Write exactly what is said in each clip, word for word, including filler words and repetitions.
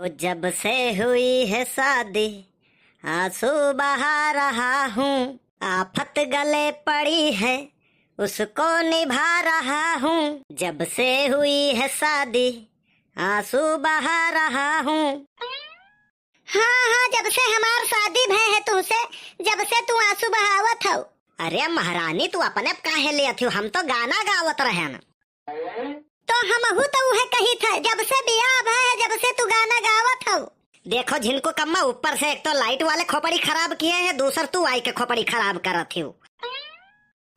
ओ जब से हुई है शादी, आंसू बहा रहा हूँ। आफत गले पड़ी है, उसको निभा रहा हूँ। जब से हुई है शादी, आंसू बहा रहा हूँ। हाँ, हाँ, जब से हमार शादी भय है तुहसे, जब से तू आंसू बहावत हौ। अरे महारानी, तू अपने प काहे लेत हौ? हम तो गाना गावत रहेन। तो हमहू तो उहे कहित है, जब से बियाह भय है, जब से तू गाना गावत हौ। देखो झिनकू कम्मा, ऊपर से एक तो लाइट वाले खोपड़ी खराब किहे हैं, दूसर तू आइके खोपड़ी खराब करत हौ।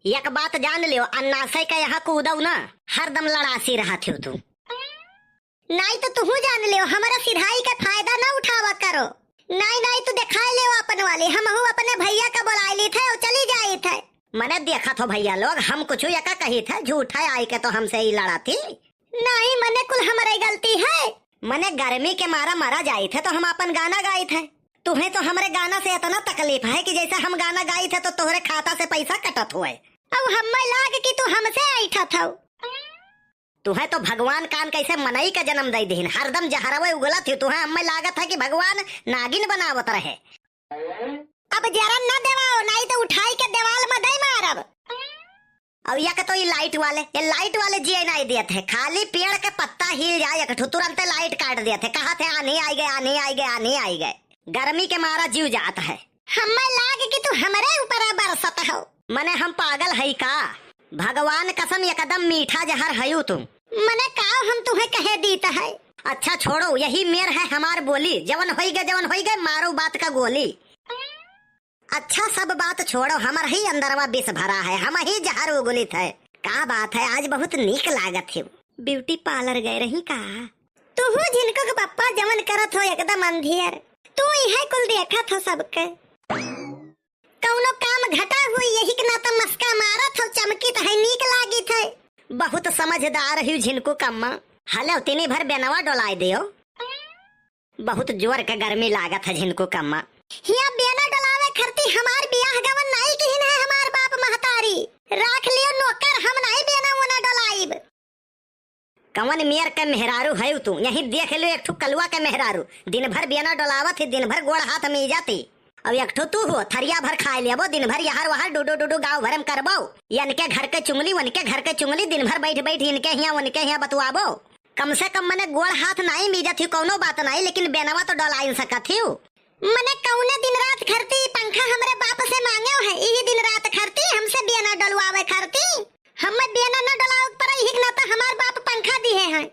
एक बात जान लियो, अन्नासे के यहाँ कूदौ ना, हरदम लड़ासी रहत हौ तू। नाई तो तुहू जान लियो, हमरा सिधाई के फायदा ना उठावा करो। नाई, नाई, तू देखाए लियो अपन वाली, हमहू अपने भैया का बोलाए लीत है और चली जाइत है। मने देखत हो भैया लोग, हम कुछ यका कहित है, झूठा आइके तो हमसे ही लड़ाती। नाई, मने कुल हमरे गलती है। मने गर्मी के मारा मरा जाइत है तो हम अपन गाना गाइत है। तुहे तो हमरे गाना से इतना तकलीफ है कि जैसे हम गाना गाइत है तो तोहरे खाता से पैसा कटत हुए। अब हमें लाग कि तू हमसे ऐठत हौ। तुहे तो भगवान कान कैसे मनई का जन्म दई दिहिन, हरदम जहरवे उगलत ही। तुहे हमें लागत है कि भगवान नागिन बनावत रहे। अब जरन न देवाओ, नाई तो उठाई के देवाल में दई मारब। अब यक तो ई लाइट वाले, ये लाइट वाले जिए नाई देत है, खाली पेड़ के पत्ता हिल जाए एक ठो तुरंते लाइट काट देत है, कहत है आन्ही आई गए, आन्ही आई गए, आन्ही आई गए। गर्मी के मारा जीव जात है। हमें लाग कि तू हमरे ऊपर बरसत हो। मने हम पागल हई का? भगवान कसम एकदम मीठा जहर हयू तुम। मने काव हम तुहे कहे दीत है। अच्छा छोड़ो, यही मेर है हमार बोली, जवन होई गए, जवन होई गए, मारो बात का गोली। अच्छा सब बात छोड़ो, हमर ही अंदरवा विष भरा है, हम ही जहर उगुलित है। का बात है, आज बहुत नीक लागत है। ब्यूटी पार्लर गए रही का? तुहू झिनकू के पप्पा जवन करत हो एकदम अंधियर। तू इहे कुल देखत हो सबके। कौनो काम घटा हुई, यही के नाता मस्का मारत हो, चमकित है, नीक लागित है। बहुत समझदार हयू झिनकू कम्मा। हले तिनी भर बेनवा डोलाए दियो। बहुत जोर के गर्मी लागत है झिनकू कम्मा। हिया बेना डोलावे खरती हमार बियाह गवन नाई किहिन है हमार बाप महतारी। राख लियो नौकर, हम नाई बेना ओना डोलाइब। कवन मेर के मेहरारू हयू तू? यहीं देख लियो एक ठो कलुआ के मेहरारू। दिन भर बेना डोलावत ही, दिन भर गोड़ हाथ मीजत ही। अब एक ठो तू हो, थरिया भर खाए लेबो, दिन भर यहर वहर डुडू डुडू गाँव भर में करबो। यनके घर के चुंगली, वनके घर के चुंगली, दिन भर बैठ बैठ इनके हियाँ वनके हियाँ बतुआबो। कम से कम मने गोड़ हाथ नाई मीजत ही, कौनो बात नाई, लेकिन बेनवा तो डोलाइन सकत ही। मने कौने दिन रात खरती पंखा हमरे बाप से मांगे है, यही दिन रात खरती हमसे बेना डोलवावे खरती। हमें बेना न डोलावे के पड़े, यही के नाता हमार बाप पंखा दिहे हैं।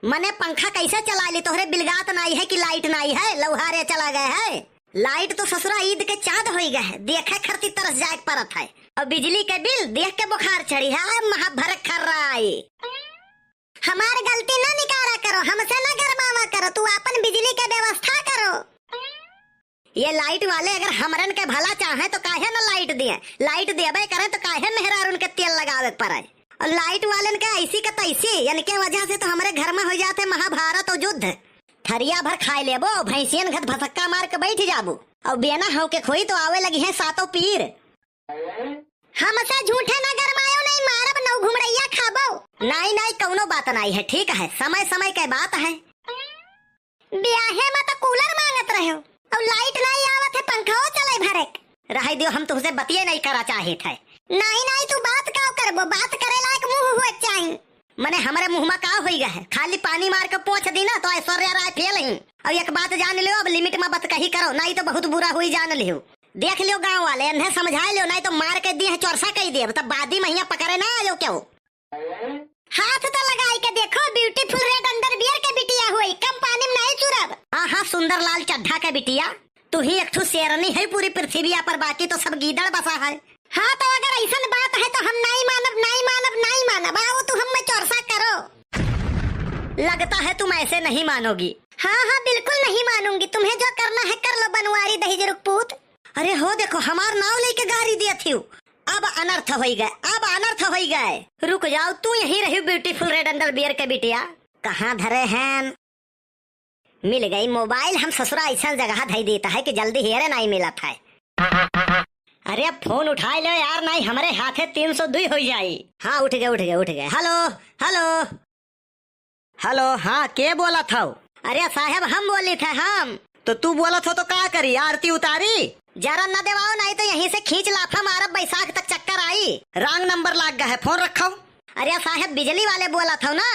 मने पंखा कैसे चला ली? तोहरे बिलगात नाई है कि लाइट नाई है, लौहारे चला गए है। लाइट तो ससुरा ईद के चाँद होई गए है, देखे खरती तरस जाए के परत है। और बिजली के बिल देख के बुखार चढ़ी है, महाभर खर्राई। हमार गलती ना निकारा करो, हमसे ना गरमावा करो, तू आपन बिजली के व्यवस्था करो। ये लाइट वाले अगर हमरन के भला चाहे तो काहे न लाइट दिए, लाइट देबे करे तो काहे मेहरारून के तेल लगावे के पड़े। और लाइट वालन के ऐसी के तैसी, इनके वजह से तो हमरे घर में हो जाते महाभारत और युद्ध। थरिया भर खाए लेबो, भैंसियन घत भसक्का मार के बैठ जाबो, और बेना हव के खोई तो आवे लगी है सातों पीर। हमसे झूठे ना गरमायो, नहीं मारब नौ घुमड़ैया खाबो। नाई, नाई, कौनो बात नाई है, ठीक है, समय समय के बात है। ब्याहे में तो कूलर मांगत रहे हो, और लाइट नाई आवत है, पंखा चले भरे। रह दियो, हम तुहसे बतिये नहीं करा चाहित है। नाई, नाई, तू बात का करबो, बात करे लायक मुंह हुए चाही। मने हमरे मुंह में का होई गए है, खाली पानी मार के पोंछ दी ना तो ऐश्वर्या राय फेल ही। और एक बात जान लियो, अब लिमिट में बतकही करो, नाई तो बहुत बुरा हुई जान लियो। देख लियो गाँव वाले, इन्हें समझा लियो, नाई तो मार के दिए चोरसा कही देब, तब बादी महिया पकड़े ना आयो क्यों? हाथ तो लगाई के देखो, ब्यूटीफुल रेड अंडरवियर के बिटिया होई, कम पानी में नहीं चुरब। हाँ, हाँ, सुंदर लाल चड्ढा के बिटिया, तू ही एक ठो शेरनी है पूरी पृथ्वी पर, बाकी तो सब गीदड़ बसा है। हाँ, तो अगर ऐसन बात है तो हम नहीं मानब, नहीं मानब, नहीं मानब। आओ तू हम में चोरसा करो। लगता है तुम ऐसे नहीं मानोगी। हाँ, हाँ, बिल्कुल नहीं मानूंगी। तुम्हें जो करना है कर लो, बनवारी दहिजरुक पूत। अरे हो देखो, हमार नाव लेके गारी दिया थी। अब अनर्थ होई गए, अब अनर्थ होई गए। रुक जाओ, तू यहीं रही ब्यूटीफुल रेड अंडरवियर के बिटिया। कहाँ धरे हैं? मिल गई मोबाइल, हम ससुरा ऐसा जगह धई देता है कि जल्दी हेरे नहीं मिलत है। अरे फोन उठाए ले यार, नहीं हमरे हाथे तीन सौ दुई हो जाई। हाँ, उठ गए, उठ गए, उठ गए। हेलो, हेलो। हेलो, हाँ, के बोलत हौ? अरे साहेब, हम बोलित है, हम। तो तू बोलत हो तो का करी, आरती उतारी? जरा न देवाओ, नाहीं तो यहीं से खींच लाफा मारब, बैसाख तक चक्कर आई। Wrong number लाग गए है, फोन रखो। अरे साहेब, बिजली वाले बोलत हो ना?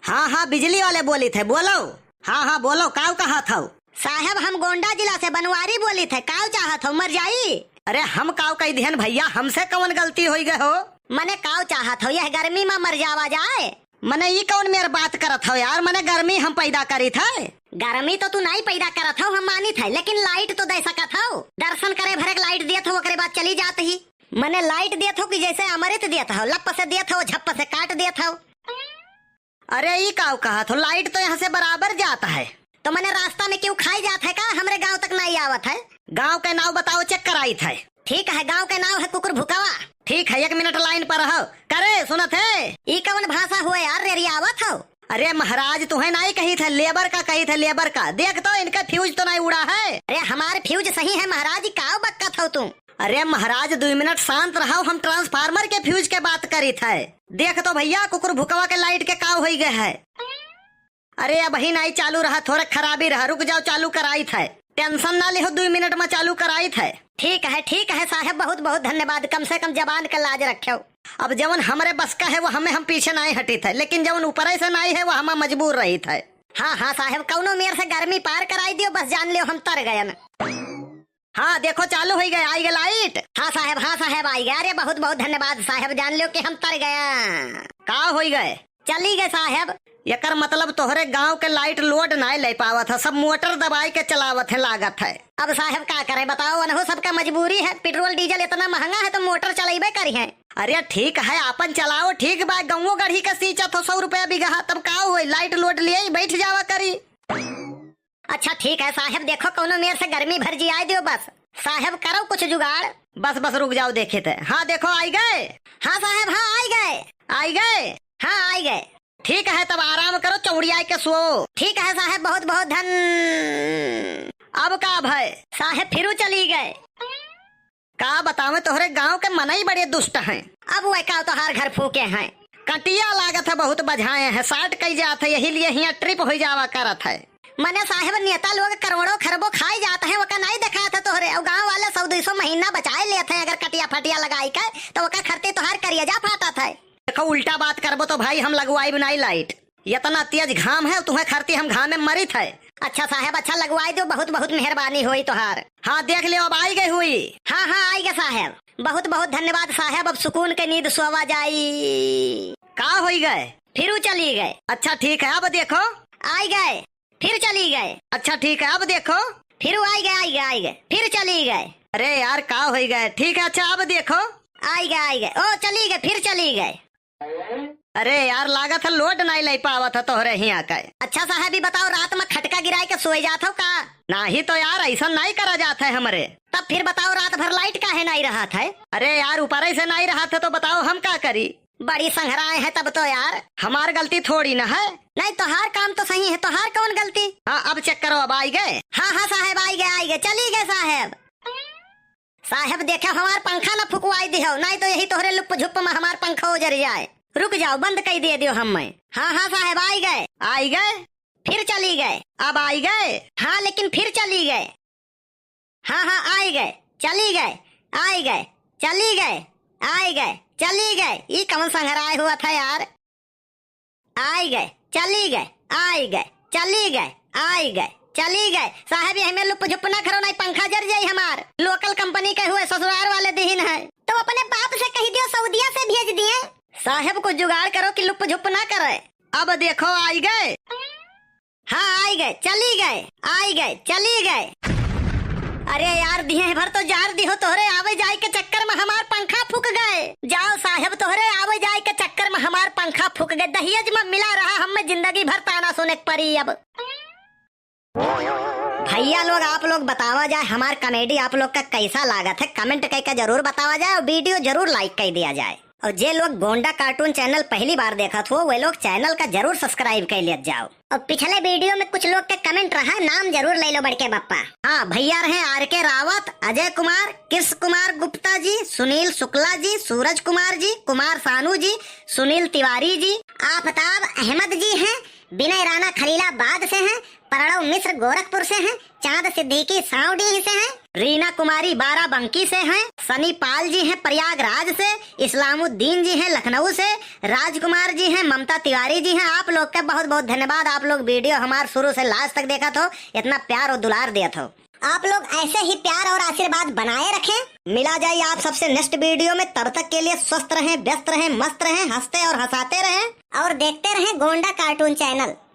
हाँ, हाँ, बिजली वाले बोलित है, बोलो। हाँ, हाँ, बोलो, काव कहत हो? साहेब, हम गोंडा जिला से बनवारी बोलित है, काव चाहत हो, मर जाई? अरे हम काव कही दिहन भइया, हमसे कौन गलती होई गए हो? मने काव चाहत हो, यह गर्मी मा मर जावा जाए? मने ई कौन मेर बात करत हो यार, मने गर्मी हम पैदा करित है? गर्मी तो तू नाहीं पैदा करत हो, हम मानित है, लेकिन light तो दे सकत हो। दर्शन करे भरे के light देत हो, ओकरे बाद चली जात ही। मने light देत हो कि जैसे अमृत देत हो, लप से देत हो, झप से काट देत हो। अरे ई काव कहत हो, light तो यहाँ से बराबर जात है। तो मने रास्ता में क्यों खाई जात है का? हमरे गांव तक नाहीं आवत है। गांव के नाव बताओ, check कराइत है। ठीक है, गांव के नाव है कुकुर भुकावा। ठीक है, एक मिनट line पर रहो। करे, सुनत है? ई कवन भाषा हुआ यार, रेरियावत हो? अरे महाराज, तुहे नाहीं कहित है, labour का कहित है, labour का। देख तो इनका fuse तो नाहीं उड़ा है। अरे हमार fuse सही है महाराज, काव बक्कत हो तू? अरे महाराज, दुई मिनट शांत रहो, हम transformer के fuse के बात करित है। देख तो भइया, कुकुर भुकवा के light के काव होई गए है। अरे अबही नाहीं चालू रहा, थोड़ा खराबी रहा, रुक जाओ, चालू कराइत है। Tension ना लिहो, दुई मिनट मा चालू कराइत है। ठीक है, ठीक है साहेब, बहुत बहुत धन्यवाद, कम से कम जबान का लाज रख्यो। अब जवन हमरे बस का है, वो हमें हम पीछे नाहीं हटित है, लेकिन जवन ऊपरे से नाहीं है, वो हमें मजबूर रहित है। हाँ, हाँ साहेब, कौनो मेर से गर्मी पार कराई दियो, बस जान लियो हम तर गयन। हाँ, देखो चालू होई गए, आई गए light। हाँ साहेब, हाँ साहेब, आई गए। अरे बहुत बहुत धन्यवाद साहेब, जान लियो कि हम तर गया। का होई गए? चली गए साहेब। एकर मतलब तोहरे गांव के light load नाहीं ले पावत है, सब motor दबाई के चलावत है लागत है। अब साहेब का करे बताओ, अनहो सबका मजबूरी है, petrol diesel इतना महंगा है तो motor चलेबे करी है। अरे ठीक है, आपन चलाओ, ठीक बा, गंवो गढ़ी के सींचत हो सौ रुपया बीघा, तब का होई, light load लिए बैठ जावा करी। अच्छा ठीक है साहेब, देखो कौनो मेर से गर्मी भर जियाए दियो बस। साहेब करो कुछ जुगाड़। बस बस रुक जाओ, देखे थे। हाँ देखो आई गए। हाँ साहेब, हाँ आई गए। आई गए। हाँ आई गए। ठीक है तब आराम करो, चौड़ियाए के सो। ठीक है साहेब, बहुत बहुत धन। अब का भय? साहेब फिरू चली गए। का बतावे, तोहरे गांव के मनई बड़े दुष्ट हैं। अब वह का तोहार घर फूके हैं। कटिया लागत है बहुत बझाए हैं, short कई जात है, यही लिए हियां trip होई जावा करत है। मने साहेब नेता लोग करोड़ों खरबों खाई जात हैं, ओका नाहीं देखात है तोहरे, और गांव वाले सौ दुई सौ महीना बचाए लेत हैं, अगर कटिया फटिया लगाई के तो ओका खरते तोहार करियजा फाटत है। देखो उल्टा बात करबो तो भाई हम लगवाई नाहीं light। इतना तेज घाम है, तुहें खरती हम घामे में मरित है। अच्छा साहेब, अच्छा लगवाई दो, बहुत बहुत मेहरबानी होई तोहार। हाँ देख लियो, अब आई गई हुई। हाँ हाँ आई गए साहेब, बहुत बहुत धन्यवाद साहेब, अब सुकून के नींद सोवा जाई। का होई गए? फिरू चली गए। अच्छा ठीक है, अब देखो। आई गए, फिर चली गए। अच्छा ठीक है, अब देखो। फिरू आई गए, आई गए, आई गए, फिर चली गए। अरे यार का होई गए? ठीक है, अच्छा अब देखो। आई गए, आई गए, ओ चली गए, फिर चली गए। अरे यार, लागत है load नाहीं ले पावत है तोहरे हियां का। अच्छा साहेब, ई बताओ, रात में खटका गिराए के सोए जात हो का? नाहीं तो यार, ऐसा नाहीं करा जात है हमरे। तब फिर बताओ, रात भर light काहे नाहीं रहत है? अरे यार, ऊपरे से नाहीं रहत है तो बताओ हम का करी? बड़ी संघराए है तब तो यार। हमार गलती थोड़ी ना है। नाहीं, तोहार काम तो सही है, तोहार कौन गलती? हाँ, अब check करो, अब आई गए। हाँ हाँ साहेब, आई गए, आई गए, चली गए साहेब। साहेब, देखे हमार पंखा न फुकवाई दिहो, नाहीं तो यही तोहरे लुप झुप में हमार पंखा उजर जाए। रुक जाओ, बंद कई दे दियो हम मैं। हाँ, हाँ साहेब, आई गए। आई गए? फिर चली गए। अब आई गए? हाँ, लेकिन फिर चली गए। हाँ, हाँ, आई गए, चली गए, आई गए, चली गए, आई गए, चली गए। ई कौन संघराए हुआ था यार? आई गए, चली गए, आई गए, चली गए, आई गए, चली गए। साहेब, यही में लुप झुप ना करो, नाहीं पंखा जर जाई हमार। Local company के हुए, ससुरार वाले दिहिन है। तो अपने बाप से कही दियो, सऊदिया से भेज दिए। साहेब, कुछ जुगाड़ करो कि लुप झुप ना करे। अब देखो, आई गए। हाँ, आई गए, चली गए, आई गए, चली गए। अरे यार, दिहे भर तो जार दिहो, तोहरे आवे जाए के चक्कर में हमार पंखा फूक गए। जाओ साहेब, तोहरे आवे जाए के चक्कर में हमार पंखा फूक गए। दहेज में मिला रहा, हमें जिंदगी भर ताना सुने के पड़ी अब। भैया लोग, आप लोग बतावा जाए, हमार comedy आप लोग का कैसा लागत है, comment करके जरूर बतावा जाए और video जरूर like कर दिया जाए। और जे लोग गोंडा cartoon channel पहली बार देखत हो, वे लोग channel का जरूर subscribe कर लेत जाओ। और पिछले video में कुछ लोग के comment रहा, नाम जरूर ले लो बड़के बप्पा। हाँ, भैया रहे आर के रावत, अजय कुमार, कृष्ण कुमार गुप्ता जी, सुनील शुक्ला जी, सूरज कुमार जी, कुमार सानू जी, सुनील तिवारी जी, आफताब अहमद जी हैं, विनय राणा खलीलाबाद से हैं, प्रणव मिश्र गोरखपुर से हैं, चांद सिद्दीकी सांवडीह से हैं, रीना कुमारी बाराबंकी से हैं, सनी पाल जी हैं प्रयागराज से, इस्लामुद्दीन जी हैं लखनऊ से, राजकुमार जी हैं, ममता तिवारी जी हैं। आप लोग का बहुत बहुत धन्यवाद, आप लोग video हमार शुरू से last तक देखत हो, इतना प्यार और दुलार देत हो। आप लोग ऐसे ही प्यार और आशीर्वाद बनाए रखें। मिला जाए आप सबसे next video में, तब तक के लिए स्वस्थ रहें, व्यस्त रहें, मस्त रहें, हंसते और हंसाते रहें और देखते रहें गोंडा cartoon channel।